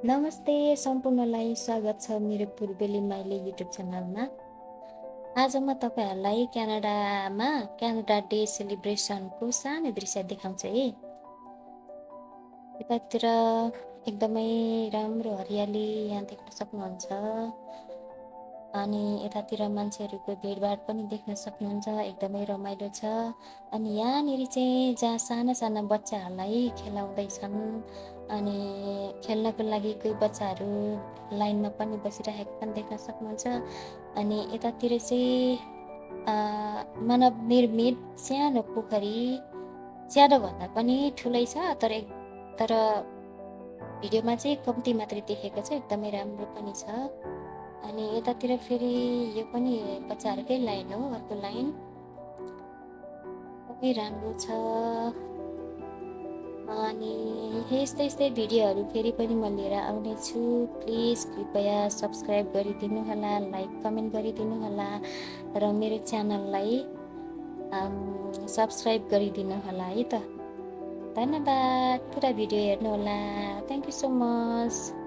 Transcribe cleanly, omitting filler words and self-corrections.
नमस्ते सम्पूर्णलाई स्वागत छ मेरो पूर्वेली माइली युट्युब च्यानलमा। आज म तपाईहरुलाई क्यानाडा डे सेलिब्रेसनको सानो दृश्य देखाउँछु है। यतातिर एकदमै राम्रो हरियाली यहाँ देख्न सक्नुहुन्छ। अनि यतातिर मान्छेहरुको भिडभाड पनि देख्न सक्नुहुन्छ। एकदमै रमाइलो छ। अनि यहाँनेरि चाहिँ जहाँ साना बच्चाहरुलाई खेलाउँदैछन् अनि खेल्नको लागि कोही बच्चाहरु लाइनमा पनि बसिरहेको पनि देख्न सक्नुहुन्छ। अनि यतातिर चाहिँ मानव निर्मित सानो पोखरी, सानो भन्दा पनि ठुलै छ तर भिडियोमा चाहिँ कम्ती मात्रै देखेको छ। एकदमै राम्रो पनि छ। अनि यतातिर फेरि यो पनि बच्चाहरुकै लाइन हो, अर्को लाइन एकदमै राम्रो छ। अनि यस्तै भिडियोहरु फेरि पनि म लिएर आउने छु। प्लिज कृपया सब्स्क्राइब गरिदिनु होला, लाइक कमेन्ट गरिदिनु होला र मेरो च्यानललाई सब्स्क्राइब गरिदिनु होला है त। धन्यवाद। पुरा भिडियो हेर्नु होला। Thank you so much.